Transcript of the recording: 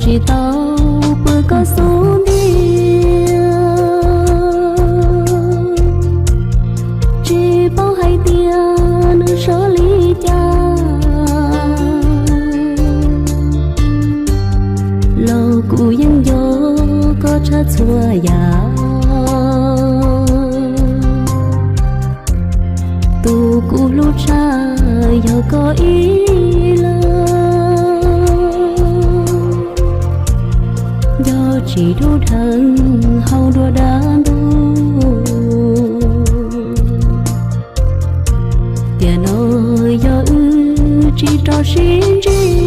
Tsis tau pw koj xub ntiag, tsis paub hais tias nws sov li cas. Los kuv yeej nco koj tshaj txhua yam, tus kuv hlub tshaj yog koj ib leeg. Nco tsis dub dheev hauv nruab dab ntub, tiam no yog wb tsis rov sib ntsib.